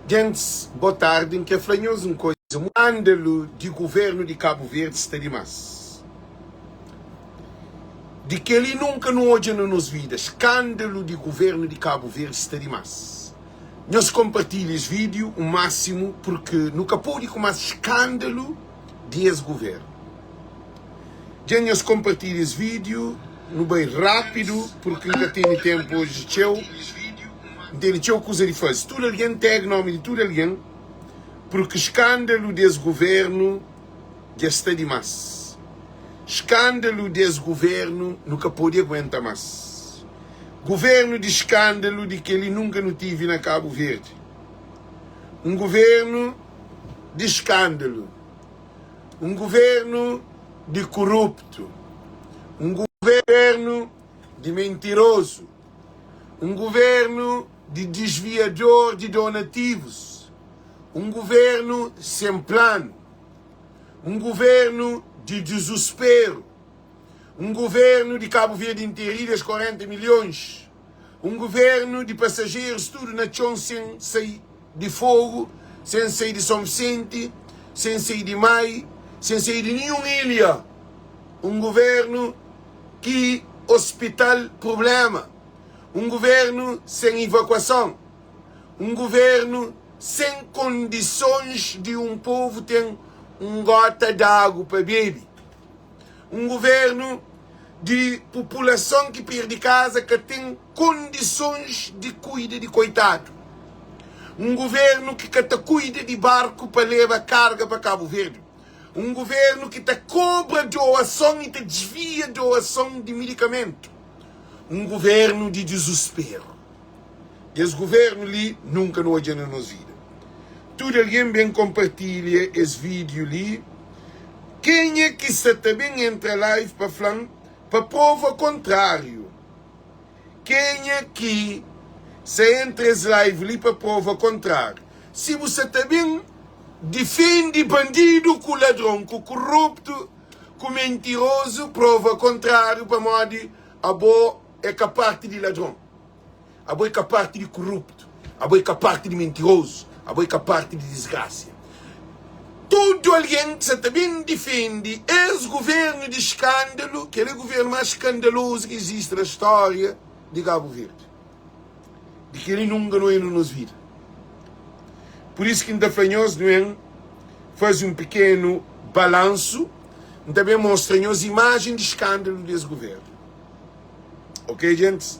Gentis, bo tardi. N kre fla nhos un koza. Skándalu di guvernu di Kabu Verdi sta dimás. Di kel-li nunka nu odja na nos vida. Skándalu di guvernu di Kabu Verdi sta dimás. Nhos konpartilha es vídiu u másimu purki nu ka pode ku más skándalu di es guvernu. Dja nhos konpartilha es vídiu. Nu bai rápidu purki N ka tene ténpu oji txeu. N tene txeu kuza di faze. Tudu algen tag nomi di tudu algen purki skándalu di es guvernu dja sta dimás. Skándalu di es guvernu nu ka pode aguenta más. Guvernu di skándalu di kel-li nunka nu tive na Kabu Verdi. Un guvernu di skándalu. Un guvernu di kuruptu, un guvernu di mentirozu, un guvernu di disviador di donativus, un guvernu sen planu, un guvernu di dizusperu, un guvernu di Kabu Verdi interidu es 40 milhons. Un guvernu di pasajerus tudu na txon sen sai di Fogu, sen sai di Son Visenti, sen sai di Mai, sen sai di ninhun ilha. Un guvernu ki ospital prublema, un guvernu sen ivakuason, un guvernu sen kondisons di un povu ten un gota d'agu pa bebe. Un guvernu di populason ki perde kaza ka ten kondisons di kuida di koitadu. Un guvernu ki ka ta kuida di barku pa leba karga pa Kabu Verdi. Un guvernu ki ta kobra doason i ta disvia doason di midikamentu. Un guvernu di dizusperu. Es guvernu li nunka nu odja na nos vida. Tudu algen ben konpartilha es video li. Kenha ki sa ta ben entra live pa flan pa prova kontrariu? Kenha ki sa entra es live li pa prova kontrariu? Si bu sa ta ben difendi bandidu ku ladron ku kuruptu ku mentirozu prova kontrariu pamodi abo é ka parti di ladron. Abo é ka parti di kuruptu, abo é ka parti di mintirozu, abo é ka parti di disgrasia. Tudu algen ki sa ta ben difende es guvernu di skandalu, kel é guvernu más skandalozu ki izisti na stória di Kabu Verdi. Di kel-li nunka nu oia na nos vida. Pur isu ki N ta fla nhos, nu ben faze un pikenu balansu, N ta ben mostra nhos imajen di skandalu di es guvernu. Ok gentis?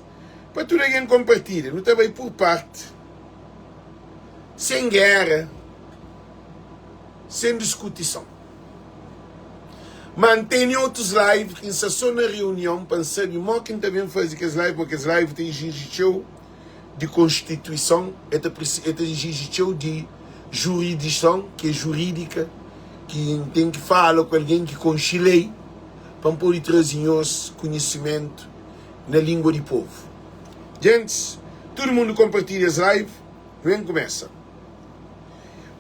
Pa tudu algen konpartilha. Nu ta bai pur parti. Sen géra, sen diskutison. Ma N tene otus live ki N sta so na reunion pa N sabe mo ki N ta ben faze kes live, pamodi kes live ta iziji txeu di konstituison, e ta e ta iziji txeu di juridison, ki é jurídika, ki N ten ki fala ku algen ki konxe lei. pa N pode traze nhos konhisimentu na língua di povu. Gentis, tudu mundu konpartilha es live, nu ben kumesa.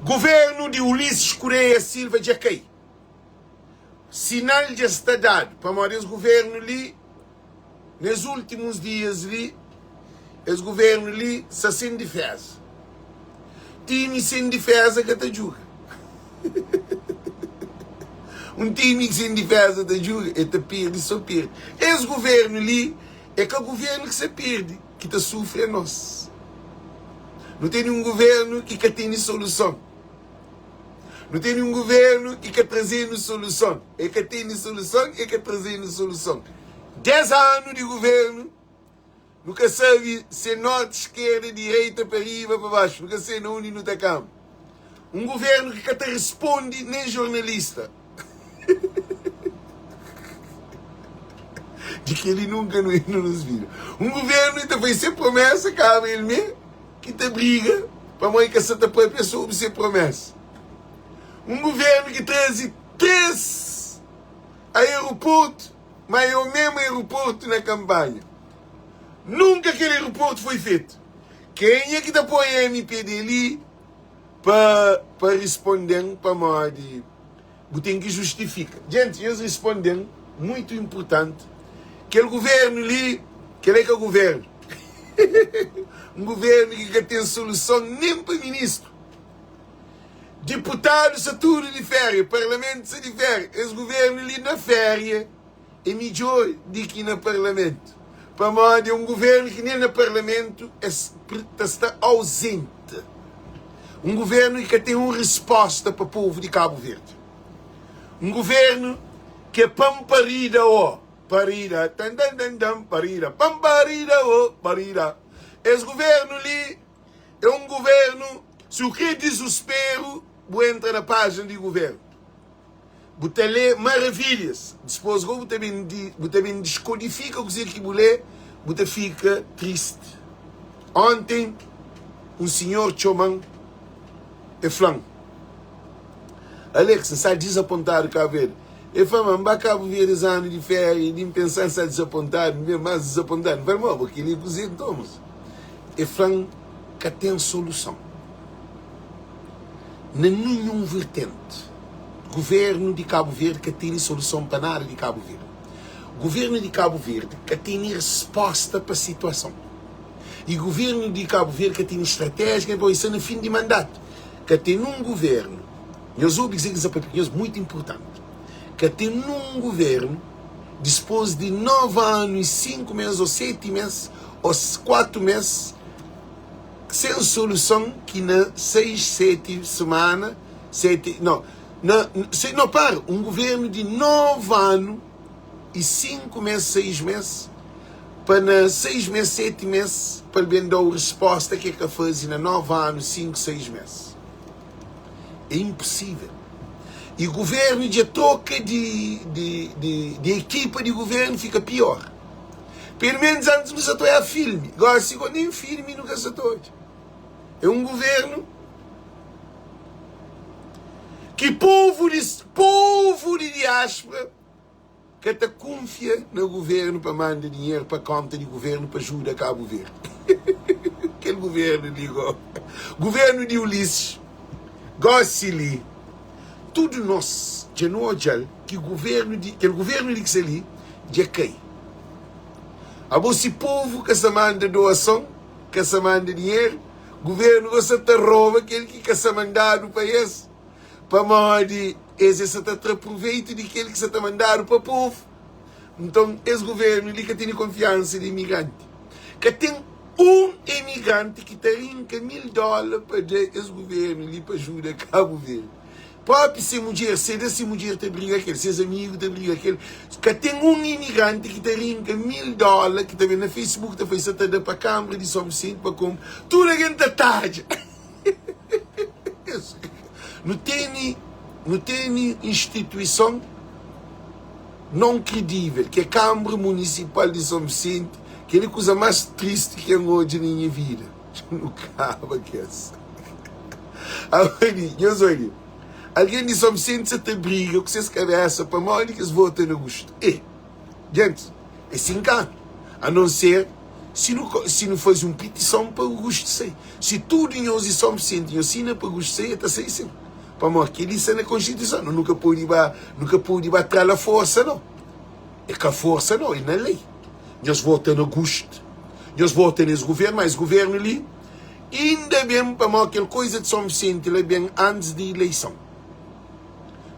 Guvernu di Ulisses Correia Silva dja kai. Sinal dja sta dadu pamodi es guvernu li Nes últimus dias li, es guvernu li sa sen diféza. Timi sen diféza ka ta djuga. Un timi ki sen diféza ta djuga, e ta perde so perde. Es guvernu li é ka guvernu ki sa perde, ki ta sufri é nos. Nu tene un guvernu ki ka tene soluson. Nu tene un guvernu ki ka traze-nu soluson. E ka tene soluson, e ka traze-nu soluson. 10 anu di guvernu, nu ka sabe se é norti, skerda, direita, pa riba, pa baxu. Nu ka sabe na undi nu ta kama. Un guvernu ki ka ta responde nen jornalista. Di kel-li nunka nu na nos vida. Un guvernu ki ta faze se promesa, kaba el mê. ki ta briga pamodi ka sa ta papia sobri se promesa. Un guvernu ki traze 3 aeroportu, ma é o mesmu aeroportu na kampanha. Nunka kel aeroportu foi fetu. Kenha ki ta poi MPD li pa pa risponden pamodi Bu ten ki justifika. Djenti, nhos risponde-m, muitu inpurtanti, kel guvernu li, kel é ka guvernu. Un guvernu ki ka ten soluson nen pa ministru. Diputadu sta tudu di féria, parlamentu sta di féria. Es guvernu li na féria é midjór di ki na parlamentu, pamodi é un guvernu ki nen na parlamentu es ta sta auzenti. Un guvernu ki ka ten un risposta pa povu di Kabu Verdi. Un guvernu ki é panparida ó parida, tan tan tan tan parida, panparida ó parida. Es guvernu li É un guvernu, si u kre dizusperu, bu entra na pajina di guvernu, bu ta lê maravilhas, dispôs go bu ta ben bu ta ben diskodifika kuzê ki bu lê, bu ta fika tristi. Onten, un sinhor txoma-m, e fla-m, Alex, N sta dizapontadu Kabu Verdi. E fla ma N ba Kabu Verdi es anu di féria i di N pensa N sta dizapontadu, N ben más dizapontadu. N fla-l, Ma bo kel-li é kuzê nton, mosu? E fla-m ka ten soluson na ninhun vertenti. Guvernu di Kabu Verdi ka tene soluson pa nada di Kabu Verdi. Guvernu di Kabu Verdi ka tene resposta pa situason. I guvernu di Kabu Verdi ka tene stratéjia, pamodi sta na fin di mandatu. Ka ten nun guvernu, nhos obi kuzê ki N sta papia ku nhos, muitu inpurtanti, ka ten nun guvernu dispôs di 9 anu i 5 mês ô 7 mês ô 4 mês sen soluson ki na 6, 7 semana, 7, no, na, se, no, para, un guvernu di 9 anu i 5 mês, 6 mês, pa na 6 mês, 7 mês, pa el ben da-u resposta ki el ka faze na 9 anu, 5, 6 mês. É inposível. E governo dja troka di, di, di, di ekipa di governo fika pior. Pelo menos antes nu sa ta oiá filme, gosi go nem filme nu ka sa ta odja. É um governo ki povo di, povo di diáspora Ka ta kunfia na guvernu pa manda dinheru pa konta di guvernu pa juda Kabu Verdi. Kel guvernu li go, guvernu di Ulisses, gosi li tudu nos dja nu odjal ki guvernu di kel guvernu li ki sta li dja kai. Abo si povu ka sa manda doason, ka sa manda dinheru, guvernu go sa ta roba kel ki ka sa mandadu pa es. Pamodi es es sa ta tra pruveitu di kel ki sa ta mandadu pa povu. Nton, es guvernu li ka tene konfiansa di imigranti. Ka ten un imigranti ki ta rinka 1000 dola pa da es guvernu li pa juda Kabu Verdi. Propi se mudjer, se da se mudjer ta briga kel, ses amigu ta briga kel. Ka ten un imigranti ki ta rinka 1000 dola ki ta ben na Facebook ta fla sa ta da pa Kambra di Son Visenti pa konpra. Tudu algen ta tadja. Nu tene, nu tene instituison non kredível, ki é Kanbra Munisipal di Son Visenti, kel-li kuza más tristi ki N odja na nha vida. Nu kaba ku es. Awali, nhos odja, algen di Son Visenti sa ta briga ku ses kabésa pamodi ki es vota na Augusto. E, gentis, é 5 anu, a non ser Si nu si nu faze un pitison pa Augusto sai. Si tudu nhos di Son Visenti nhos sina pa Augusto sai, el ta sai sin. Pamodi kel-li sta na Konstituison. Nu ka pode ba nu ka pode ba tra-l a forsa no. É ka forsa no, é na lei. Nhos vota na Augusto, nhos vota nes guvernu, ma es guvernu li inda ben pamodi kel koiza di Son Visenti la ben antis di ileison.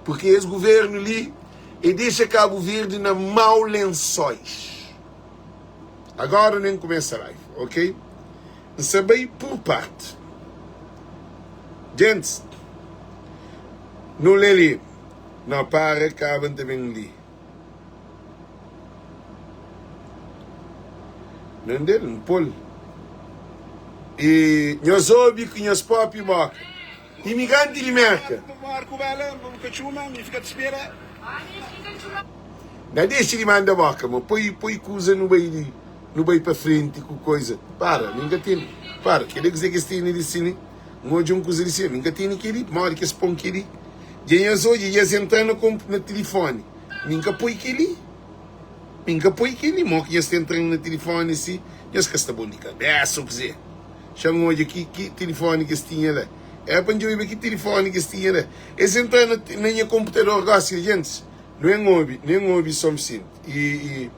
Purki es guvernu li e dexa Kabu Verdi na mau lensóis. Agora nem começa live, ok? N sa bai por parte. Gents, nu lê li. Não, para, kaba, N ta ben li. Não del, N pô-l. E nhos obi ku nhos própi boka. Imigranti di Merka. Na dexa di manda boka mo poi poi kuza nu bai di nu bai pa frenti ku koiza para mi nka teni para keli kuze kes teni di si li n odja un kuza di si mi nka teni keli modi kes pon keli dja nhas odja dja es entra na konp na tilifoni mi nka poi keli mi nka poi keli mo ki nhas ta entra na tilifoni si nhas ka sta bon di kabesa o kuze. Xa-m odja ki ki tilifoni ki es tinha la. Era pa N djobe ki tilifoni ki es tinha la. Es entra na na nha konputador gosi li, gentis. Nu en obi, nu en obi Son Visenti. I, i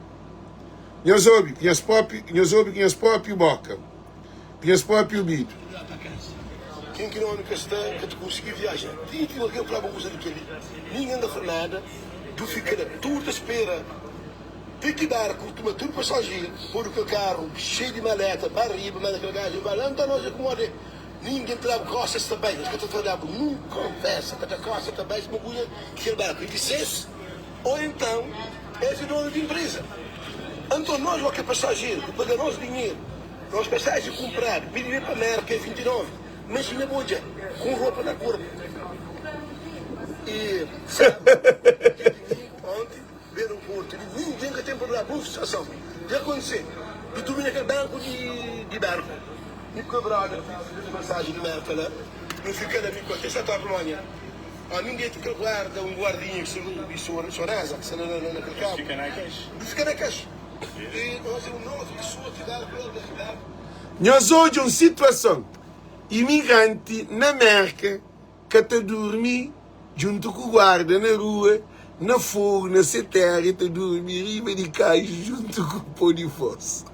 nhos obi ku nhos propi, nhos obi ku nhos propi boka, ku nhos propi obidu. Ken ki nomi ka sta ka ta konsigi viaja. Ti ki algen flaba un kuza di kel-li, ningen ka fla nada. Du fika la tudu ta spera ti ki barku tuma tudu pasajeru, podu kel karu xeiu di maleta ba riba, manda kel gaju ba la. Nton nos é kumodi ningen ta daba kosta es ta bai, es ka ta ta daba nun konversa, ka ta kosta ta bai sima kuza ki kel barku é di ses ô enton es é donu di inpreza. Anton nos ó ke pasajeru ki paga nos dinheru. Nos pasaji kunpradu pa el pa Mérka é 29, Imajina bo odja ku un ropa na korpu i sábadu, dia dimingu, onti, na aeroportu di ningen ka ten problema, un situason dja kontise, du durmi na kel banku di barku, mi ku brother di pasaji di Mérka la, nu fika la mi ku el te 7 ora di manha, ami N deta kel guarda, un guardinha ki sta di Soreza ki sta la na kel kabu, nu fika na kaxi. Nhos odja un situason, imigranti na Merka ka ta durmi djuntu ku guarda na rua, na fogu, na se tera e ta durmi riba di kaixu djuntu ku po di forsa.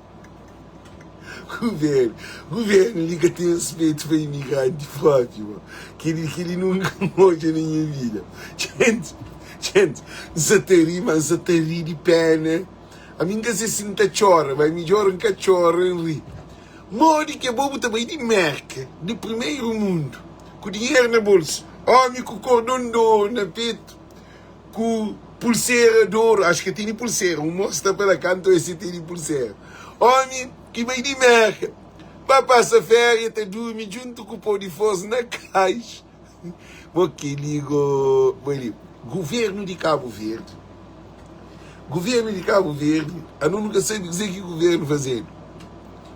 Guvernu, guvernu li ka ten respetu pa imigranti propi mo. Keli, keli nunka N odja na nha vida. Djenti, djenti, N sa ta ri, ma N sa ta ri di pena. Ami N ka se si N ta txora, ma é midjor N ka txora, N ri. Modi ki abo bu ta bai di Merka, di primeru mundu, ku dinheru na bolsu, omi ku kordon di oru na petu, ku pulsera di oru, acho ke tene pulsera, un mos ta fala kantu ese tene pulsera, omi ki bai di Merka pa pasa feria ta durmi djuntu ku po di fos na kais, bo keli go bai li, guvernu di Kabu Verdi, guvernu di Kabu Verdi, anu nu ka sabi kuze ki guvernu fazedu,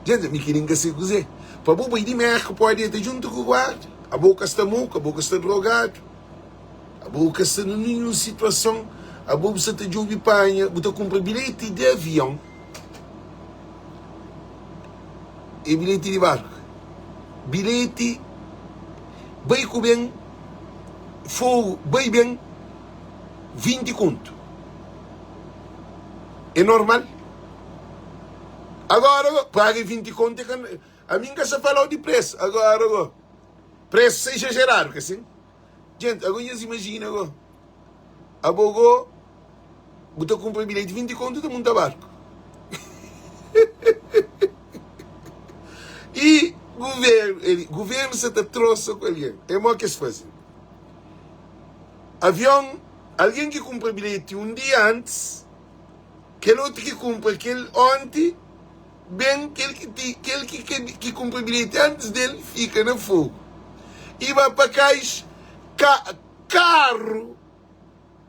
djente mi keli nka se kuze, pa bo bai di Merka pode ta djuntu ku guarda, abo ka sta moku, abo ka sta drogadu. Abo ka sta na ninhun situason, abo bu sta ta djobe panha, bu ta kunpra bilheti di avion e bilheti di barku, bilheti bai ku ben, fogu bai ben 20 kontu. É normal? Agora, paga 20 kontu, ami N ka sta falau di presu, agora, presu sta izajeradu, ka sin? Gente, ago nhos imagina ago. Abo go bu ta kumpra bilhete 20 kontu ta munta barku. E governo, ele, governo sa ta trosa ku algen. É mo ki es faze. Avion, algen ki kumpra bilhete un dia antis, kel otu ki kumpra kel onti, Ben kel ki ti kel ki ka ki kunpra bilheti antis del fika na fogu i ba pa kais ka karu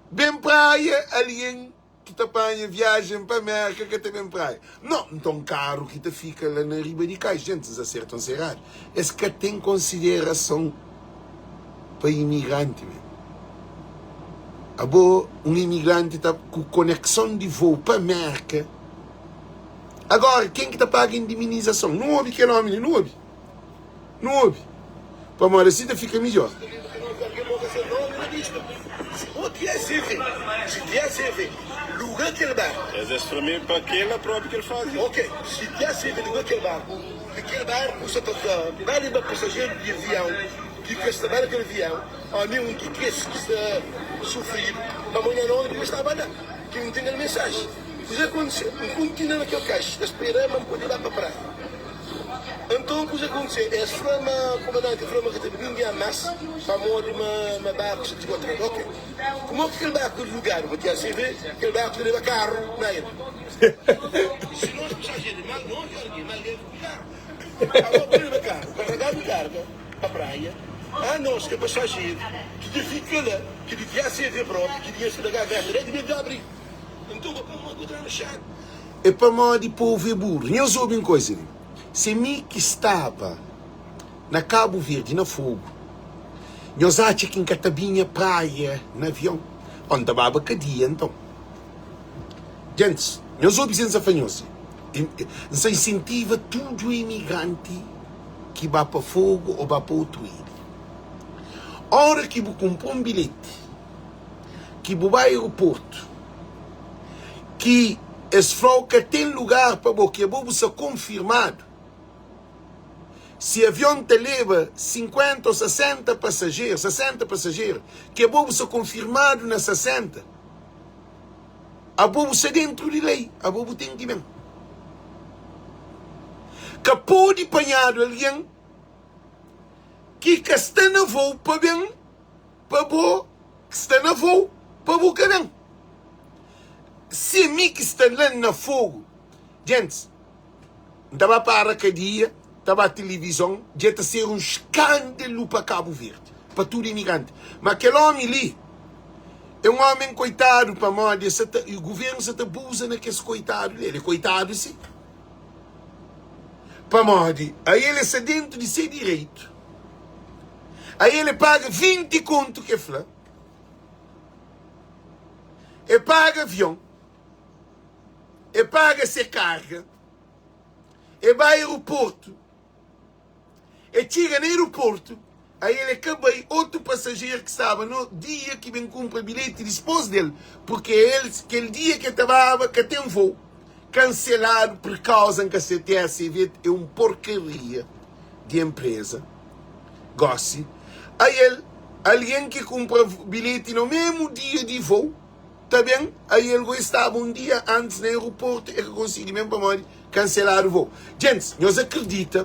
ben praia algen ki ta panha viajen pa merka ka ta ben praia no nton karu ki ta fika la na riba di kais jentis aserta n seradu es ka ten konsiderason pa imigranti men abo un imigranti ta ku konekson di vou pa merka. Agora, ken ki ta paga indemnizason? Nu obi kel omi li, nu obi. Nu obi. Pamodi asi ta fika midjor. Kuzê kontise? N kontinua na kel kaxi ta spera ma N pode ba pa praia. Anton, kuzê kontise? Es fla ma komandanti fla ma ka ta ben ningen más pamodi ma barku sta sgotadu. Ok, kumó ki kel barku lugadu pa TACV? Kel barku ta leba karu na el. Si nos pasajeru mal nos algen mal leba ku karu. Agora pa leba karu, karagadu karga pa praia, anos ki é pasajeru ki ta fika la, ki di TACV propi, ki dinheru sta na gaveta desdi mês di abril. É pamodi povu é buru. Nhos obi un koza li, se mi ki staba na Kabu Verdi, na Fogu, nhos atxa ki N ka ta binha praia na avion? Ô N ta baba kadia nton? Gentis, nhos obi se N sa fla nhos li, N sa insentiva tudu imigranti ki ba pa Fogu ô ba pa otu ilha. Óra ki bu kunpra un bilheti, ki bu ba aeroportu ki es flau ka ten lugar pa bo ki abo bu sa konfirmadu. Si avion ta leba 50 ô 60 pasajeru, 60 pasajeru, ki abo bu sta konfirmadu na 60, abo bu sta dentru di lei, abo bu ten ki ben. Ka pode panhadu algen ki ka sta na vou pa ben, pa bo ki sta na vou pa bu ka ben. Si é mi ki sta la na fogu, gentis, N ta ba para kadia, ta ba tilivizon, dja ta ser un skándalu pa Kabu Verdi, pa tudu imigranti. Ma kel ómi li é un ómi koitadu pamodi el sa ta, guvernu sa ta abuza na kes koitadu li. El é koitadu si, pamodi ael el sa dentu di se direitu, ael el paga 20 kontu ki el fla, el paga avion. E paga se karga, e bai aeroportu, e txiga na aeroportu, aí el e ka bai, otu pasajeru ki staba no dia ki ben kunpra bilheti dispôs del, purke el kel dia ki e ta baba ka ten vôu, kanseladu pur kauza nka se TACV é un porkaria di enpreza gosi, aí el algen ki kunpra bilheti no memu dia di vôu. Ta ben, ai el goi staba un dia antis na aeroportu e ka konsigi ben pamodi kanseladu vou. Djentis, nhos akredita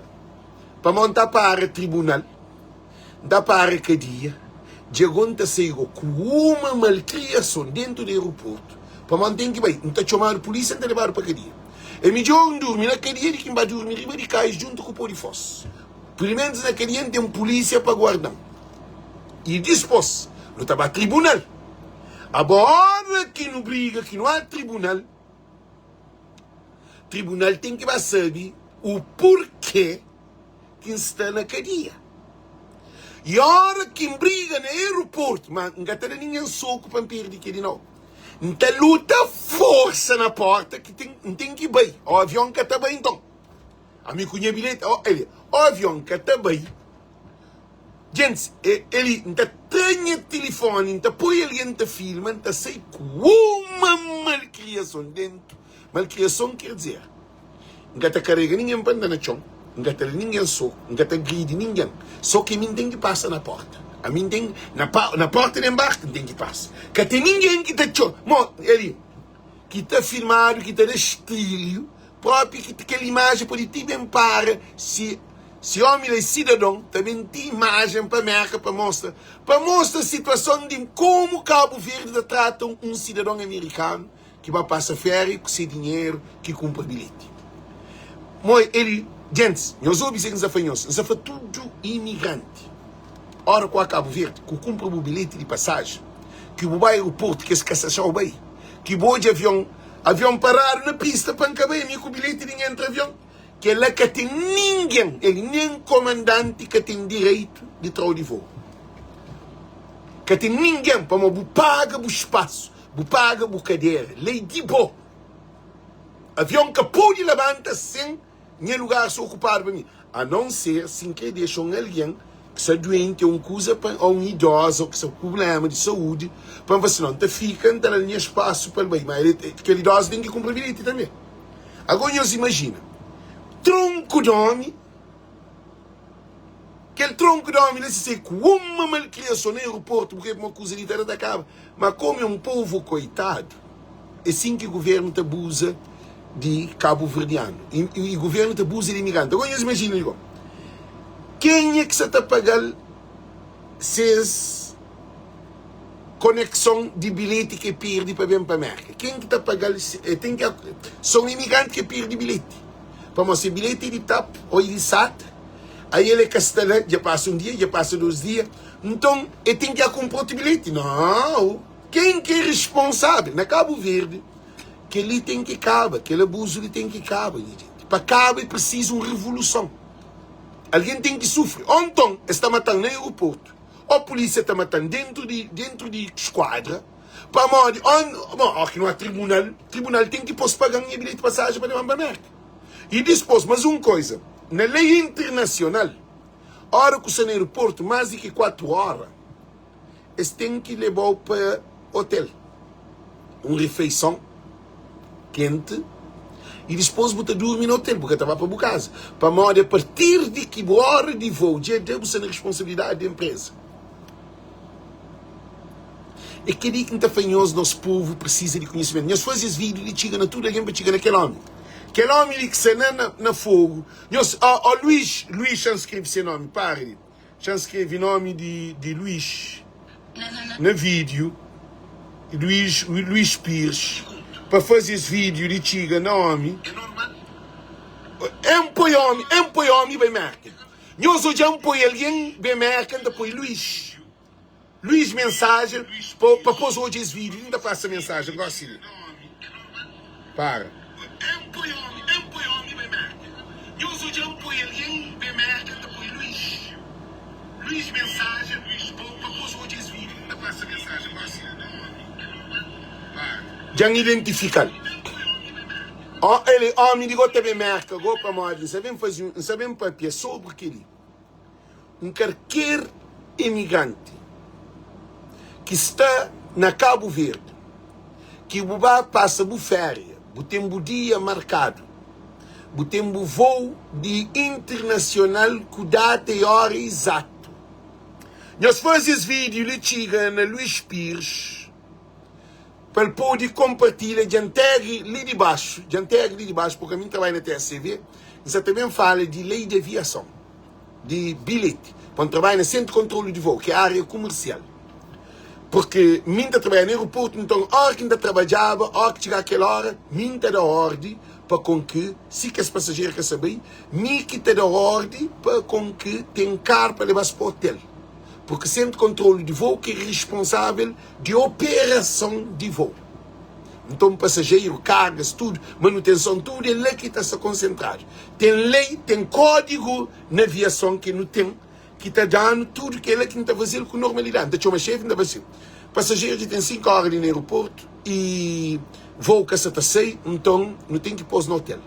pamo N ta para tribunal, N ta para kadia, dja go N ta sai go ku uma malkriason dentu di aeroportu pamo N ten ki bai, N ta txomadu pulisia N ta lebadu pa kadia. E midjor N durmi na kadia di ki N ba durmi riba di kais djuntu ku po di fos. Pilimentus na kadia N ten pulisia pa guarda-m i dispos nu ta ba tribunal. Abo ora ki nu briga ki nu a tribunal, tribunal ten ki ba sabi u purke ki N sta na kadia. I ora ki N briga na aeroportu, ma N ka ta da ningen soku pa N perdi keli nau. N ta luta forsa na porta ki ten, N ten ki bai, o avion ka ta bai nton. Ami ku nha bilheti, o, o avion ka ta bai. Gentis, eli, N ta tra nha tilifoni, N ta poi algen ta filma, N ta sai ku uma malkriason dentu. Malkriason ker dizer, N ka ta karega ningen pa N da na txon, N ka ta da ningen soku, N ka ta agridi ningen. So ki ami N ten ki pasa na porta. Ami N ten, na na porta di enbarki N ten ki pasa. Ka ten ningen ki ta txo, mo, eli, ki ta filmadu, ki ta da strilhu. Propi ki kel imajen pode ti ben para si si omi la é sidadon ta ben ti imajen pa Merka pa mostra pa mostra situason di komu Kabu Verdi ta trata un sidadon amerikanu ki ba pasa feria ku se dinheru ki kunpra bilheti. Mo el gentis nhos obi se ki N sa fla nhos N sa fla tudu imigranti ora ku a Kabu Verdi ku kunpra bu bilheti di pasajen ki bu ba aeroportu ki es ka sa xau bai ki bu odja avion Avion paradu na pista pa N ka bai mi ku bilheti di N entra avion. Kel-la ka ten ningen, el nen komandanti ka ten direitu di tra-u di voo. Ka ten ningen, pamodi bu paga bu spasu, bu paga bu kadera, lei di bo. Avion ka pode labanta sen Nha lugar sta okupadu pa mi, a non ser si N krê dexa un algen ki sta duenti ô un kuza pa, ô un idoza ô ki sta ku prubléma di saúdi, pa N fla si, Nau, N ta fika, N ta da-l nha spasu pa el bai. Má el, kel idoza ten ki kunpra bilheti tanbê. Agora nhos imajina, tronku di ómi, kel tronku di ómi la si sai ku uma malkriason na aeroportu, bu krê pa uma kuza di ta da ta kaba. Má komu é un povu koitadu, É sin ki guvernu ta abuza di kabuverdianu i guvernu ta abuza di imigranti. Agora nhos imajina li go, kenha ki sa ta paga-l ses konekson di bilheti ki e pirdi pa ben pa Merka? Ken ki ta paga-l? E ten ki son imigranti ki e pirdi bilheti. Pamodi se bilheti é di tap o é di sat, aí el é ka sta la, dja pasa un dia, dja pasa dos dia, nton e ten ki a kunpra otu bilheti? Nau! Ken ki é responsável? Na Kabu Verdi, kel-li ten ki kaba, kel abuzu li ten ki kaba, nha jenti. Pa kaba é prisizu un revoluson. Algen ten ki sufri. Ô nton es ta mata-m na aeroportu, ô pulísia ta mata-m dentu di dentu di skuadra, pamodi ô bon, óki nu a tribunal, tribunal ten ki pô-s paga-m nha bilheti pasajen pa leba-m pa Mérka. I dispôs, mas un koza, na lei internasional, óra ku sta na aeroportu más di ki 4 óra, es ten ki leba-u pa otel, un rifeison kenti. I dispôs bu ta durmi na otel, bu ka ta ba pa bu kaza. Pamodi apartir di ki bu óra di vôu dja da, bu sta na responsabilidadi di enpreza. É kel-li ki N ta fla nhos, nos povu prisiza di konhisimentu. Nhos faze es vídiu li txiga na tudu algen pa txiga na kel ómi. Kel ómi li ki sta na na na fogu. Nhos, ó, ó Luís, Luís, xa-m skrebe se nómi, para li. Xa-m skrebe nómi di, di Luís na vídiu. Luís, Luís Pires, pa faze es vídiu li txiga na ómi. N poi ómi, N poi ómi bai Merka. Nhos odja-m poi algen ben Merka, N ta poi Luís. Luís mensajen pa pa pos odja es vídeo li nta pasa mensajen gosi li para. Dja N identifika-l Ó el é ómi di go ta ben Merka go pamodi N sa ben faze un N sa ben papia sobri kel-li. Un karker emigranti ki sta na Kabu Verdi ki bu ba pasa bu féria, bu ten bu dia markadu, bu ten bu vou di internasional ku data y óra izatu. Nhos faze es vídiu li txiga na Luís Pires. Pa el pode konpartilha dja N tag li di baxu dja N tag li di baxu purki ami N trabadja na TSCV N sa ta ben fala di lei di aviason di bilheti pa N trabadja na sentru di kontrolu di vou ki é aria kumersial purki mi N ta trabadja na aeroportu nton ora ki N ta trabadjaba ora ki txiga kel ora mi N ta da ordi pa kon ki si kes pasajeru ka sa bai mi ki ta da ordi pa kon ki ten kar pa leba-s pa otel purki sentru di kontrolu di vou ki é responsavel di operason di vou. Nton pasajeru, kargas, tudu, manutenson, tudu é la ki ta sta konsentradu. Ten lei, ten kódigu na aviason ki nu ten ki ta da-nu tudu kel-la ki nu ta faze-l ku normalidadi. N ta txoma xefi, N ta fla sin, pasajeru dja ten 5 óra li na aeroportu y vou ka sa ta sai, nton nu ten ki pô-s na otel.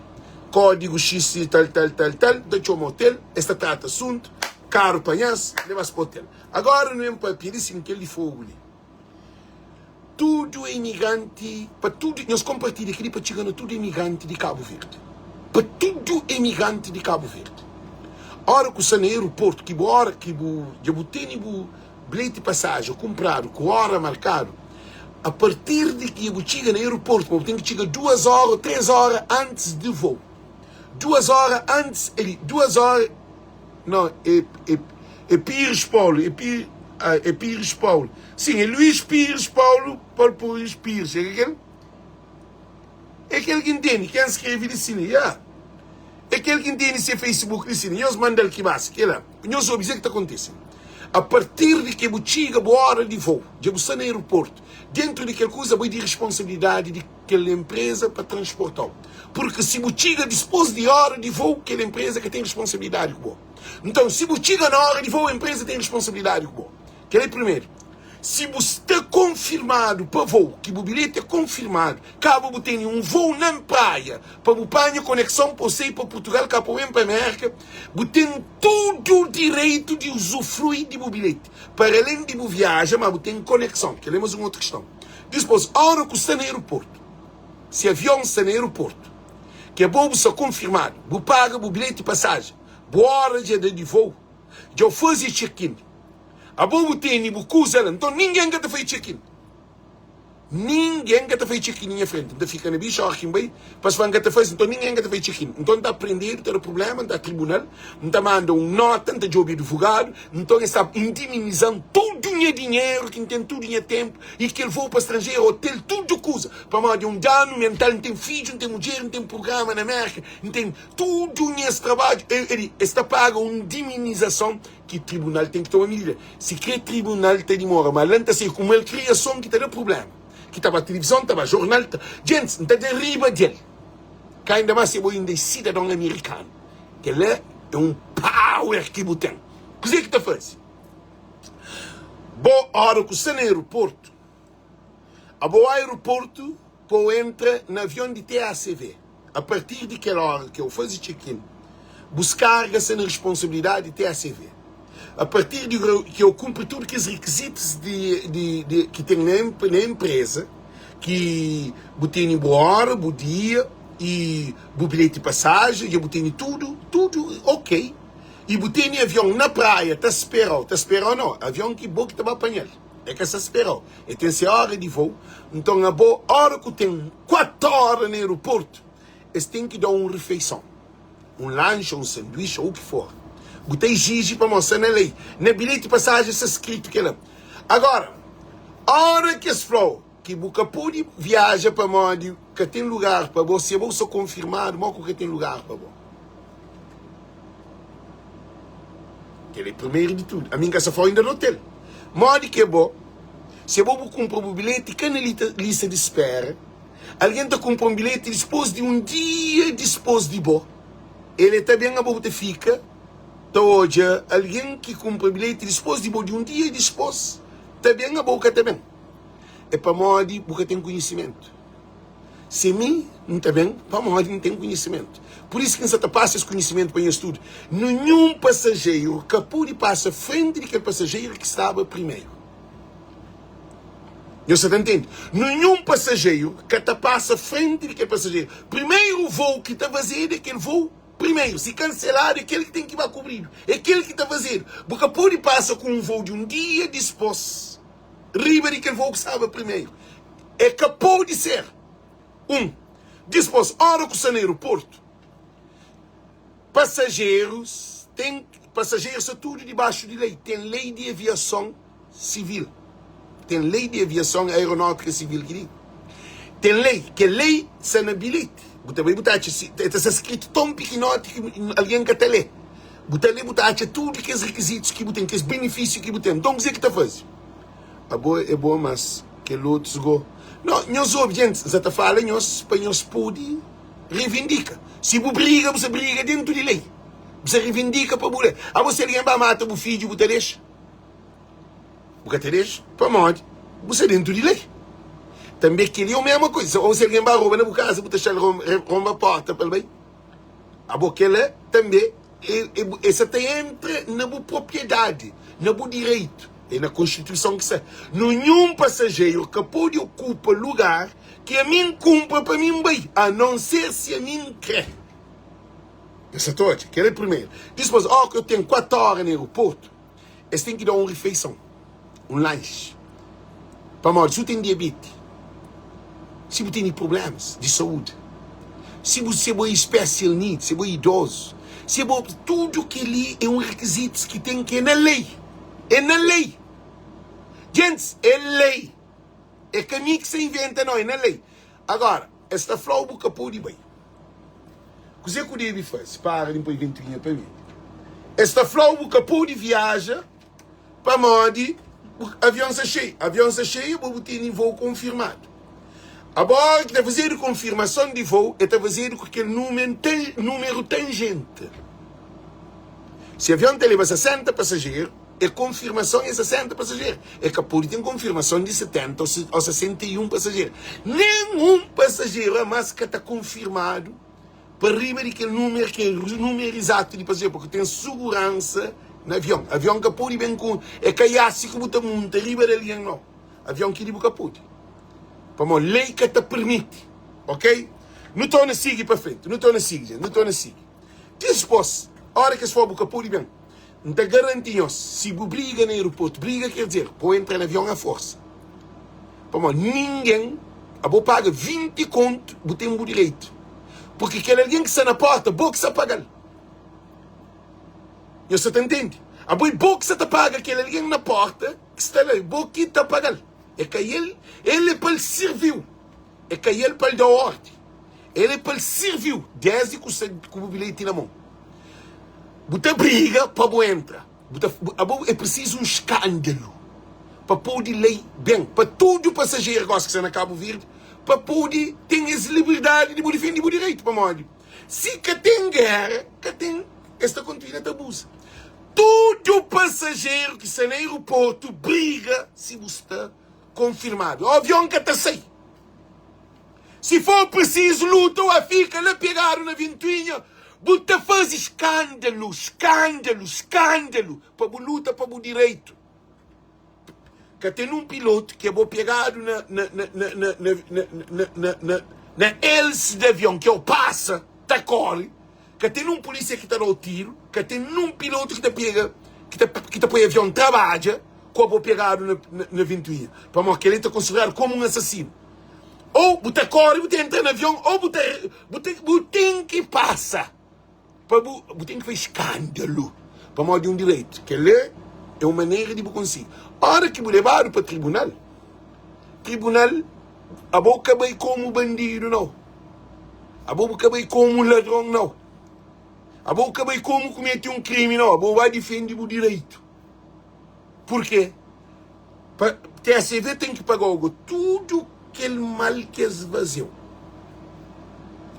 Kódigu xis y tal, tal, tal, tal. N ta txoma otel, es ta trata asuntu, karu panha-s, leba-s pa otel. Agora nu ben papia di sin kel di fogu li. Tudu emigranti pa tudu nhos konpartilha kel li pa txiga na tudu emigranti di Kabu Verdi. Pa tudu emigranti di Kabu Verdi. Ora ku sta na aeroportu ki bu ora ki bu dja bu tene bu bilheti pasajen kunpradu ku ora markadu, a partir di ki bu txiga na aeroportu ma bu ten ki txiga duas ora o tres ora antis di vou. Duas ora antis ali duas ora. Não, é, é, é Pires Paulo, é, Pires, ah, é Pires Paulo. Sim, é Luís Pires Paulo, Paulo Pires Pires, é aquele? É aquele que entende, quem escreve de cine, yeah. É aquele que entende se Facebook de cine, nós manda ele que base, que lá. Nós ouve dizer que está acontecendo. A partir de que bu txiga bu hora de voo, dja bu sta na aeroporto, dentro de kel kuza bai di responsabilidade di kel empresa pa transportau. Purki si bu txiga dispôs di óra di vôu, kel enpreza ka ten responsabilidadi ku bo. Nton, si bu txiga na óra di vôu, enpreza ten responsabilidadi ku bo. Kel-la é primeru. Si bu sta konfirmadu pa vôu, ki bu bilheti é konfirmadu, kaba bu tene un vôu na Praia pa bu panha konekson pa bu sai pa Purtugal, ka pa bu ben pa Mérka, bu ten tudu direitu di uzufrui di bu bilheti. Para alén di bu viaja, má bu ten konekson. Kel-la é más un otu kiston. Dispôs, óra ku sta na aeroportu, Si avion sta na aeroportu, ke bo bu sta konfirmadu, bu paga bu bilheti pasajen, bu ora dja da di vou, dja u faze check-in, abo bu tene bu kuza la, nton ningen ka ta faze check-in. Ningen ka ta faze check-in na nha frenti. N ta fika na bixa ora ki N bai, pa es fla N ka ta faze, nton ningen ka ta faze check-in. Nton N ta prendedu, ta da prubléma, N ta tribunal, N ta manda un nota, N ta djobe advogadu, nton es ta indiminiza-m tudu nha dinheru ki N ten, tudu nha ténpu i kel vou pa stranjeru, otel, tudu kuza. Pamodi é un danu mental, N ten fidju, N ten mudjer, N ten prugrama na Mérka, N ten tudu nhas trabadju. Es ta paga un diminizason ki tribunal ten ki toma midida. Si kre tribunal ta dimora, ma la N ta sai ku malkriason ki ta da prubléma, ki ta ba tilivizon, ta ba jornal, ta. Djentis, N ta da riba di el. Ka inda más si bo inda é sidadon amerikanu. Kel-la é un power ki bu ten. Kuzê ki ta faze? Bo, óra ku sta na aeroportu, Abo aeroportu po entra na avion di TACV. A partir di kel ora ke u faze check-in, bus karga sta na responsabilidadi di TACV. A partir di ke u kunpri tudu kes rikizitus di di di ki ten na na empreza, ki bu tene bu ora, bu dia. I bu bilheti pasajen dja bu tene tudu, tudu ok. I bu tene avion na praia ta sperau, ta sperau no, avion ki bo ki ta ba panhal, e ka sa sperau, e ten se ora di vou. Nton abo ora ku ten 4 ora na aeroportu, es ten ki dau un rifeison, un lanxi ou un sanduixi ou u ki for. Bu ta exiji pamodi sta na lei, na bilheti pasajen sta skritu kela. Agora, ora ki es flau Ki bu ka pode viaja pamodi ka ten lugar pa bo, si abo sta konfirmadu mo ku ka ten lugar pa bo. Kel é primeru di tudu. Ami N ka sta fala inda di otel. Modi ki abo, si abo bu kunpra bu bilheti ka na lista di spera, algen ta kunpra un bilheti dispos di un dia dispos di bo, el e ta ben abo bu ta fika ta odja algen ki kunpra bilheti dispos di bo di un dia dispos ta ben abo ka ta ben. É pamodi bu ka ten konhisimentu. Si mi N ta ben, pamodi N ten konhisimentu. Pur isu ki N sa ta pasa es konhisimentu pa nhos tudu. Ninhun pasajeiru ka pode pasa frenti di kel pasajeiru ki staba primeru. Nhos sa ta ntende? Ninhun pasajeiru ka ta pasa frenti di kel pasajeiru. Primeru vou ki ta fazedu é kel vou primeru. Si kanseladu, é kel ki ten ki ba kubridu. É kel ki ta fazedu. Bu ka pode pasa ku un vou di un dia dispôs. Riba di kel vou ki staba primeru. E ka pode ser un. Dispos, ora ku sta na aeroportu, pasajerus ten, pasajerus sta tudu dibaxu di lei. Ten lei di aviason sivil, ten lei di aviason aeronautika sivil ki di. Ten lei, kel lei sta na bilheti. Bu ta bai bu ta atxa si, ta sta skritu ton pikinoti ki algen ka ta lé. Bu ta lé bu ta atxa tudu kes rikizitus ki bu ten, kes benefisiu ki bu ten. Nton kuzê ki ta faze? Abo é bo mas kel otus go. No, nhos obi djentis, N sa ta fala nhos pa nhos pudi rivindika. Si bu briga, bu sa briga dentu di lei. Bu sa rivindika pa bu lei. Abo si algen ba mata bu fidju, bu ta dexa? Bu ka ta dexa? Pamodi? Bu sta dentu di lei. Tanbe kel-li é o mesma kuza. Ou si algen ba roba na bu kaza, bu ta xa-l ronba porta pa el bai? Abo kel-la tanbe e sa ta entra na bu propriedadi, na bu direitu. É na Konstituison ki sta. Ninhun pasajeru ka pode okupa lugar ki ami N kunpra pa mi N bai, a non ser si ami N kre. Nhos sa ta odja? Kel-la é primeru. Dispôs, óki eu ten 4 óra na aeroportu, es ten ki da un rifeison, un lanxi. Pamodi si bu ten diabeti, si bu tene prublémas di saúdi, si bu si bo é special needs, si bo é idozu, si bo tudu kel-li é un rikizitus ki ten ki é na lei, é na lei. Djentis, é lei. É ka mi ki sta inventa nau, é na lei. Agora, es ta fla-u bu ka pode bai. Kuzê ku debe faze? Para di N poi ventuinha pa mi. Es ta fla-u bu ka pode viaja pamodi avion sta xeiu. Avion sta xeiu, bo bu tene vou konfirmadu. Abo óra ki ta fazedu konfirmason di vou, e ta fazedu ku kel númeru tanjenti. Si avion ta leba 60 pasajeru, E konfirmason é 60 pasajeru. E ka pode ten konfirmason di 70 ô 61 pasajeru. Nen un pasajeru a más ka ta konfirmadu pa riba di kel númeru ki é númeru izatu di pasajeru, purki ten suguransa na avion. Avion ka pode ben ku e kaiasi ki bu ta munta riba di algen, nau. Avion kili bu ka pode, pamodi lei ka ta pirmiti. Ok? Nu torna sigi pa frenti. Nu torna sigi, dja. Nu torna sigi. Dispôs, óra ki es fla bu ka pode ben. N ta garanti nhos, si bu briga na aeroportu, briga ker dizer, bo entra na avion a forsa. Pamodi ningen, abo paga 20 kontu, bu ten bu direitu. Purki kel algen ki sta na porta, bo ki sta paga-l. Nhos sta ta ntende? Abo é bo ki sta ta paga kel algen na porta ki sta la, bo ki ta paga-l. É ka el, el é pa el sirvi-u, é ka el pa el da ordi. El é pa el sirvi-u desdi ku sta ku bu bilheti na mon. Bu ta briga pa bu entra. Bu ta, abo é prisizu un skándalu pa pode lei ben pa tudu pasajeru gosi ki sta na Kabu Verdi pa pode ten es liberdadi di bu difende bu direitu. Pamodi si ka ten géra, ka ten, es ta kontinua ta abuza. Tudu pasajeru ki sta na aeroportu briga si bu sta konfirmadu. Avion ka ta sai. Si for prisizu luta o a fika la pegadu na ventuinha, bu ta faze skándalu, skándalu, skándalu pa bu luta pa bu direitu. Ka ten un pilotu ki abo pegadu na, na, na, na, na, na, na, na, na, na. Na hélice di avion ki el pasa ta kóre, ka ten un pulísia ki ta da-u tiru, ka ten nun pilotu ki ta pega, ki ta, ki ta poi avion trabadja ku abo pegadu na, na, na ventuinha. Pamodi kel-li ta konsideradu komu un asasinu. Ô bu ta kóre, bu ta entra na avion, ô bu ta, bu ta, bu ten ki pasa pa bu, bu ten ki fai skándalu pamodi un direitu. Kel-li é un manera di bu konsigi. Óra ki bu lebadu pa tribunal, tribunal abo ka bai komu bandidu nau, abo bu ka bai komu ladron nau, abo bu ka bai komu kumete un krimi nau, abo bu bai difende bu direitu. Purke pa TSV ten ki pagau tudu kel mal ki es fazeu.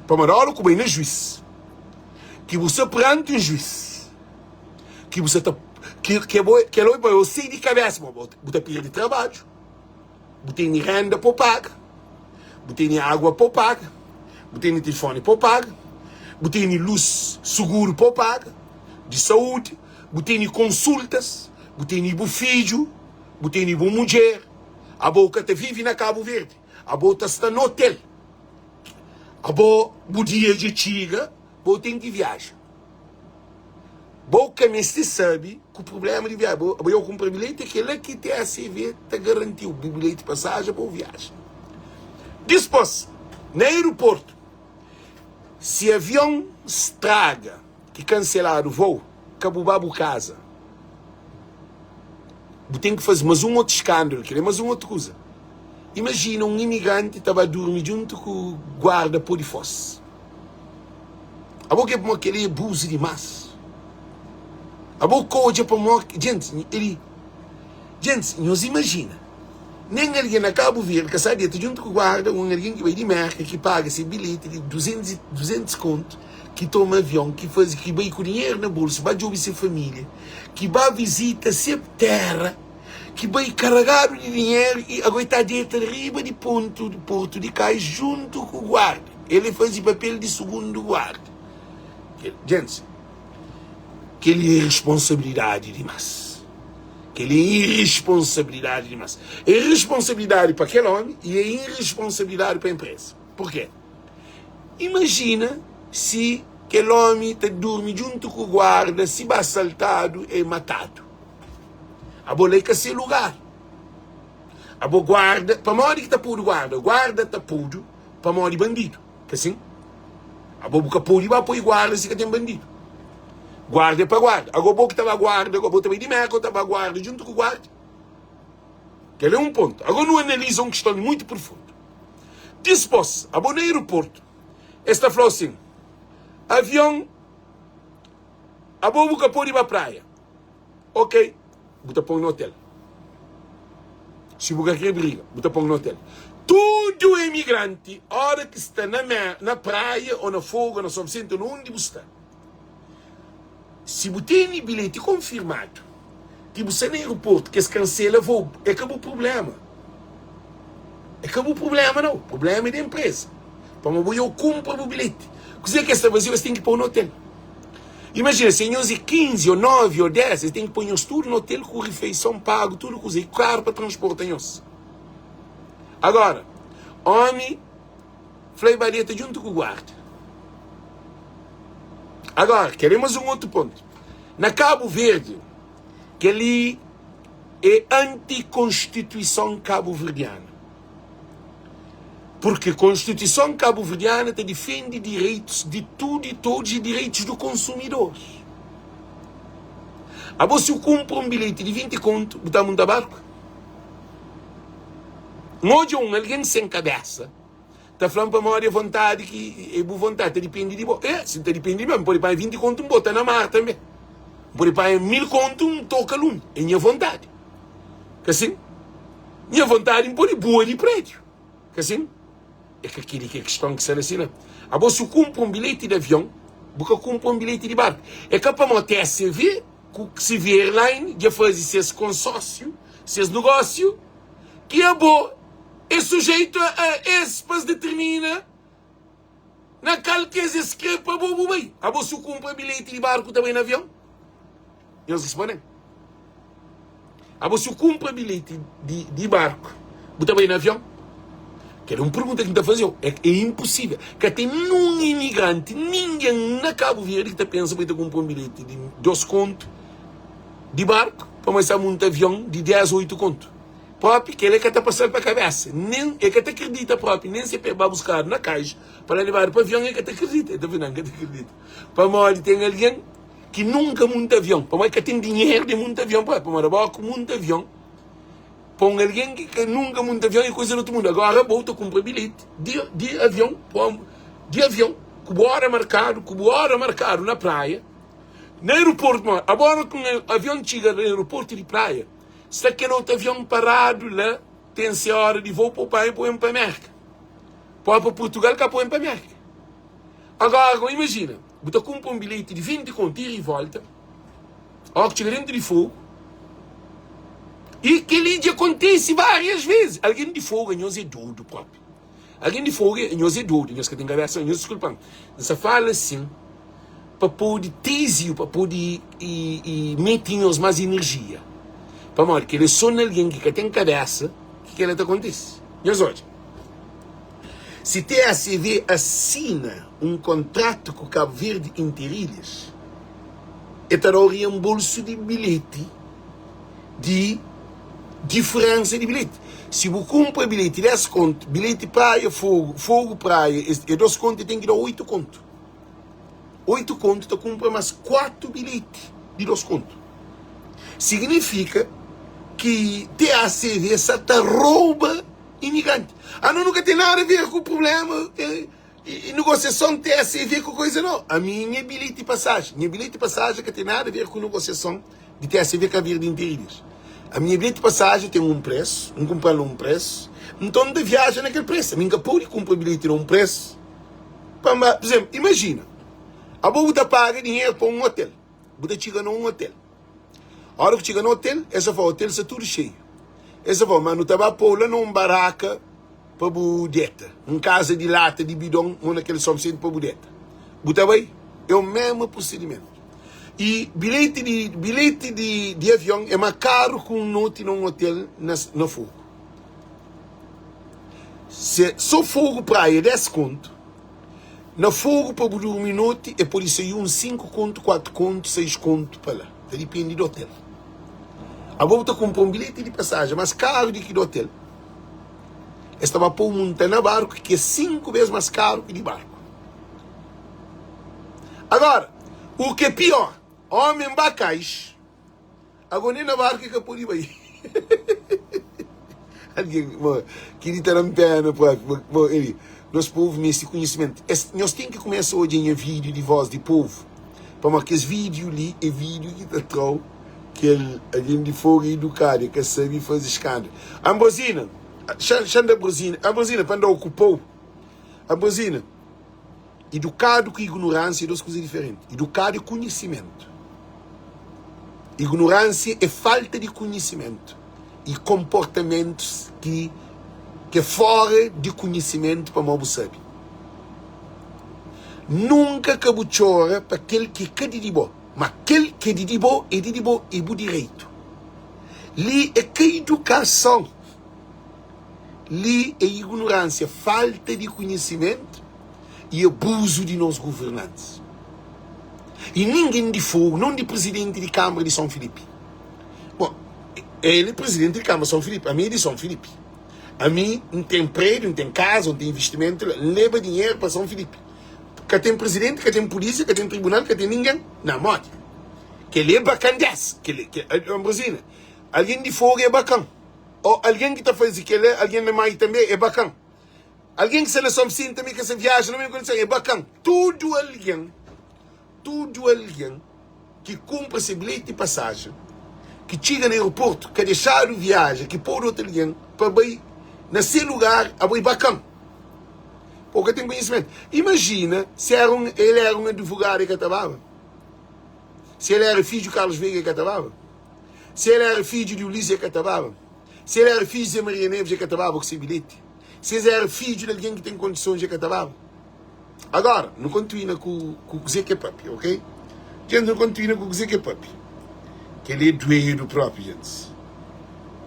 Pamodi ora ku bai na juiz, ki bu sta peranti un juiz, ki bu sta ta ki ki bo kel oi pa eu sei di kabesa ma bo bu ta pirdi trabadju, bu tene renda pa paga, bu tene agua pa paga, bu tene tilifoni pa paga, bu tene lus, suguru pa paga, di saúdi, bu tene konsultas, bu tene bu fidju, bu tene bu mudjer, abo ka ta vivi na Kabu Verdi, abo ta sta na otel, abo bu dia dja txiga, bo ten ki viaja. Bo ka meste sabe ku prubléma di viaja. Bo, abo kunpra bilheti, é kel-la ki TACV ta garanti-u, bu bilheti pasaja pa bu viaja. Dispôs, na aeroportu, si avion straga ki kanseladu vou, ka bu ba bu kaza. Bu ten ki faze mas un otu skándalu, kel-la é mas un otu kuza. Imajina un imigranti ta ba durmi djuntu ku guarda pô di fós. Abo ke pamodi kel-li é abuzu dimás. Abo ka odja pamodi. Djentis, el. Djentis, nhos imajina, nen algen na Kabu Verdi ka sa deta djuntu ku guarda, un algen ki bai di Merka, ki paga se bilheti di 200 i 200 kontu, ki toma avion, ki faze, ki bai ku dinheru na bolsu, ba djobe se família, ki ba vizita se téra, ki bai karagadu di dinheru i ago el ta deta riba di pontu di Portu di Kais djuntu ku guarda. El é faze papel di sugundu guarda. Djentis, kel-li é responsabilidadi dimás. Kel-li é irresponsabilidadi dimás. É responsabilidadi pa kel ómi i é irresponsabilidadi pa enpresa. Purkê? Imajina si kel ómi ta durmi djuntu ku guarda, si ba asaltadu, é matadu. Abo la é ka se lugar. Abo guarda, pamodi ki ta podu guarda? Guarda ta podu pamodi bandidu. Ka sin? Abo bu ka podi ba poi guarda si ka ten bandidu. Guarda é pa guarda. Ago bo ki ta ba guarda, ago bo ta bai di Merka, bo ta ba guarda djuntu ku guarda. Kel é un pontu. Ago nu analiza un kiston muitu profundu. Dispos, abo na aeroportu, es ta fla-u sin, avion, abo bu ka podi ba praia. Ok, bu ta pon na hotel. Si bu ka kre briga, bu ta pon na hotel. Tudu emigranti, ora ki sta na mer, na praia, ou na Fogo, ou na São Vicente, ou na undi bu sta, si bu tene bilheti konfirmadu, ki bu sta na aeroportu, ki es kansela vou, é ka bu prublema. É ka bu prublema nau, prublema é di empresa. Pamodi bo eu kunpra bu bilheti. Kuzê ki es ta faze? Es ten ki pô-u na hotel. Imajina, si nhos é 15 ô 9 ô 10, es ten ki poi nhos tudu na otel ku rifeison pagu, tudu kuza i karu pa transporta nhos. Agora, omi fla i ba deta djuntu ku guarda. Agora, kel-li é más un otu pontu. Na Kabu Verdi, kel-li é anti-konstituison kabuverdiana. Purki Konstituison Kabuverdiana ta difende direitus di tudu i todos i direitus du konsumidor. Abo si bu kunpra un bilheti di 20 kontu, bu ta munta barku? N odja un algen sen kabesa ta fla-m pamodi é vontadi ki é bu vontadi ta dipende di bo. É, si ta dipende di mi, N pode panha 20 kontu N bota na mar tanbe. N pode panha 1000 kontu N toka lumi. É nha vontadi. Ka sin? Nha vontadi N pode bua di prédiu. Ka sin? É ka keli ki é kiston ki sta na sina. Abo si bu kunpra un bilheti di avion, bu ka kunpra un bilheti di barku. É ka pamodi TSV ku CV Airline dja faze ses konsórsiu, ses nogósiu, ki abo é sujeitu a es pa es determina na kal ki es es kre pa bo bu bai. Abo si bu kunpra bilheti di barku ta bai na avion? Nhos responde-m. Abo si bu kunpra bilheti di, di barku, bu ta bai na avion? Kel é un pergunta ki N ta faze-u. É é inposível. Ka ten nun imigranti, ningen na Kabu Verdi ki ta pensa ma el ta kunpra un bilheti di dos kontu di barku pa ma el sta munta avion di 10 ô 8 kontu. Propi kel-li ka ta pasa-l pa kabésa. Nen el ka ta kridita propi, nen si el ba buskadu na kais pa la lebadu pa avion, el ka ta kridita. El ta fla, Nan, N ka ta kridita. Pamodi ten algen ki nunka munta avion, pamodi ka ten dinheru di munta avion propi. Pamodi abo ku munta avion, pa un algen ki ka nunka munta avion é kuza di otu mundu. Agora abo ta kunpra bilheti di di avion di avion ku bu óra markadu, ku bu óra markadu na praia, na aeroportu. Pamodi abo óra ki un avion txiga na aeroportu di praia, Sta kel otu avion paradu la ten se ora di vou pa panha pa ben pa Merka. Pa pa Purtugal ka pa ben pa Merka. Agora go imajina, bu ta kunpra un bilheti di 20 kontu ida i volta, ora ku txiga dentu di Fogu, i kel-li dja kontise várias vezes. Algen di Fogu anhos é dodu propi. Algen di Fogu anhos é dodu, nhos ka ten kabesa, nhos diskulpa-m. N sta fala asin pa pode teziu, pa pode mete nhos más inerjia. Pamodi kel-li é sô na algen ki ka ten kabésa ki kel-la ta kontise. Nhos odja, si TACV asina un kontratu ku Kabu Verdi Interilhas, el ta da-u rienbolsu di bilheti di diferensa di bilheti. Si bu kunpra bilheti 10 kontu, bilheti Praia Fogu, Fogu Praia é 2 kontu, el ten ki da-u 8 kontu. 8 kontu ta kunpra mas 4 bilheti di 2 kontu. Signifika ki TACV sa ta rouba imigranti. Ano nu ka ten nada a ver ku problema e negosiason TACV ku koisa no. Ami nha bilheti pasaji, nha bilheti pasaji ka ten nada a ver ku negosiason di TACV Cabo Verde Interilhas. Ami nha bilheti pasaji ten un presu, N kunpra-l na un presu, nton N ta viaja na kel presu. Ami N ka pode kunpra bilheti na un presu. Pamodi, pur izénplu, imajina, abo bu ta paga dinheru pa un otel, bu ta txiga na un otel. Óra ku txiga na otel, es ta fla, otel sta tudu xeiu. Es ta fla, ma nu ta ba pô-u la na un baraka pa bu deta, un kaza di lata, di bidon, mo na kel São Vicente pa bu deta. Bu ta bai? É o mesmu prosidimentu. I bilheti di bilheti di di avion é más karu ki un noti na un otel na na Fogo. Se so Fogo Praia é 10 kontu, na Fogo pa bu durmi noti é pode sai uns 5 kontu, 4 kontu, 6 kontu pa la. Ta dipende di otel. Abo bu ta kunpra un bilheti di pasajen mas karu di ki di otel. Es ta ba pô-u munta na barku ki é 5 bes mas karu ki di barku. Agora, u ki é pior, omen ba kais. Ago nem na barku e ka pode bai. Algen, bo, kili ta da-m pena propi. Bo, bo, eli, nos povu meste konhisimentu. Es, nhos ten ki kumesa odja nha vídiu di Voz di Povu, pamodi kes vídiu li é vídiu ki ta tra-u kel algen di fogu é idukadu, e ka sabe faze skándalu. Ambrosina, xa, xa N da Ambrosina, Ambrosina, pa N da-u ku pou. Ambrosina. Idukadu ku ignoránsia é dos kuza diferenti. Idukadu é konhisimentu. Ignoránsia é falta di konhisimentu i konportamentus ki ki é fora di konhisimentu pamodi bu sabe. Nunka ka bu txora pa kel ki ka di di bo, ma kel ki é di di bo é di di bo, é bu direitu. Li é ka idukason. Li é ignorânsia, falta di konhisimentu i abuzu di nos governantis. I ningen di Fogu, non di prizidenti di Kâmara di São Filipi. Bon, el é prizidenti di Kâmara di São Filipi, ami é di São Filipi. Ami N ten prédiu, N ten kaza, N ten investimentu la, N leba dinheru pa São Filipi. Ka ten prizidenti, ka ten pulísia, ka ten tribunal, ka ten ningen. Na modi? Kel-li é bakandésa. Kel-li, Ambrosina, algen di Fogu é bakan. Ô algen ki ta faze kel-la, algen na mai tanbê é bakan. Algen ki sta na São Vicente tanbê ki sa viaja na mesmu kondison é bakan. Tudu algen, tudu algen ki kunpra se bilheti di pasajen, ki txiga na aeroportu, ka dexadu viaja, ki podu otu algen pa bai na se lugar, abo é bakan. Pô ka ten konhisimentu. Imajina si era un, el era un advogadu e ka ta baba? Si el era fidju Carlos Veiga e ka ta baba? Si el éra fidju di Ulisses, el ka ta baba. Si el éra fidju di Zé Maria Neves, el ka ta baba ku se bilheti. Si es éra fidju di algen ki ten kondisons, el ka ta baba. Agora, nu kontinua ku ku kuzê ki el papia, ok? Djent, nu kontinua ku kuzê ki el papia. Kel-li é duedu propi, djentis.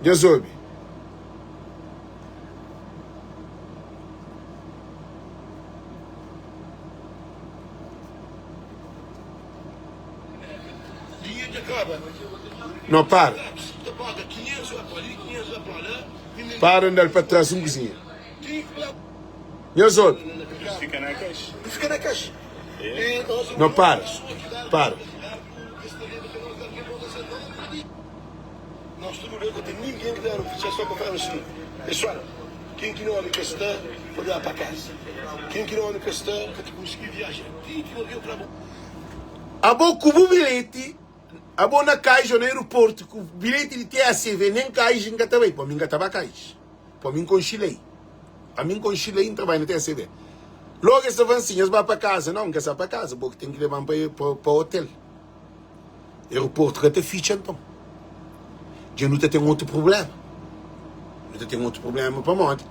Nhos obi. No para. Para N da-l pa tras un kuzinha. Nhos obi. No para. Para. Abo ku bu bilheti, abo na caixa ou na aeroporto ku bilheti di TACV nem caixa N ka ta bai, pa mi N ka ta ba caixa, pa mi N konxi lei, ami N konxi lei N ta bai na TACV. Logo es ta fla-m si, nhos ba pa casa, não, N ka sa pa casa, bo ki ten ki leba-m pa pa hotel. Aeroporto ka ta fitxa nton. Dja nu ta ten otu prublema. Nu ta ten otu prublema pamodi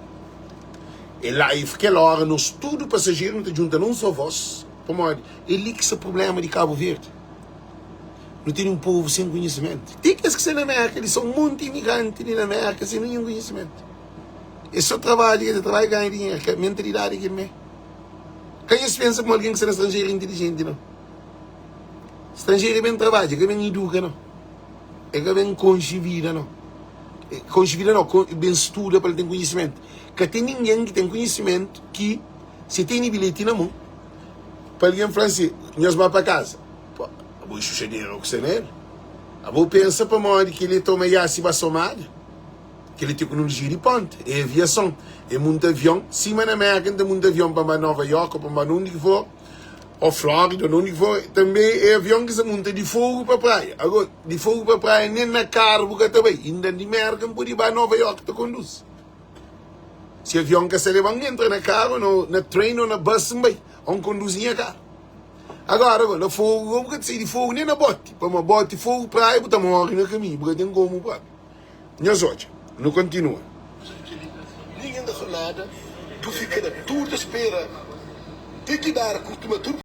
é live kel ora nos tudu pasajeru nu ta djunta na un só vós pamodi é li ki sta prublema di Kabu Verdi. Nu tene un povu sen konhisimentu. Ti kes ki sta na Merka li son monti imigranti li na Merka sen ninhun konhisimentu. É só trabadja, ke ta trabadja ganha dinheru. Ka mentalidadi é kel mé. Ka nhos pensa ma algen ki sta na stranjeru é intilijenti nau. Stranjeru é ben trabadja, é ka ben iduka nau. É ka ben konxe vida nau. Konxe vida nau, ben studa pa el ten konhisimentu. Ka ten ningen ki ten konhisimentu ki si tene bilheti na mon pa algen fla si, nhos ba pa kaza. Pô, abo é xuxadera ku sta na el. Abo pensa pamodi kel-li toma iasi ba Somália? Kel-li teknolojia di ponta, é aviason, é munta avion. Sima na Merka, N ta munta avion pa N ba Nova York ô pa N ba na undi ki for. Ó Flórida, ô undi ki for, tanbe é avion ki sa munta di Fogu pa Praia. Agó, di Fogu pa Praia nen na karu bu ka ta bai. Inda di Mérka N pode ba Nova York ta konduzi. Si avion ka sa leba-m, N entra na karu, no, na train ô na bus N bai, ô N konduzi nha karu. Agora, agó, na Fogu, gó bu ka ta sai di Fogu nen na boti, pamodi boti Fogu Praia bu ta móre na kaminhu, bu ka ten komu propi. Nhos odja, nu kontinua. Ningen ka fla nada, du fika na tudu ta spera ti ki barku tuma tudu.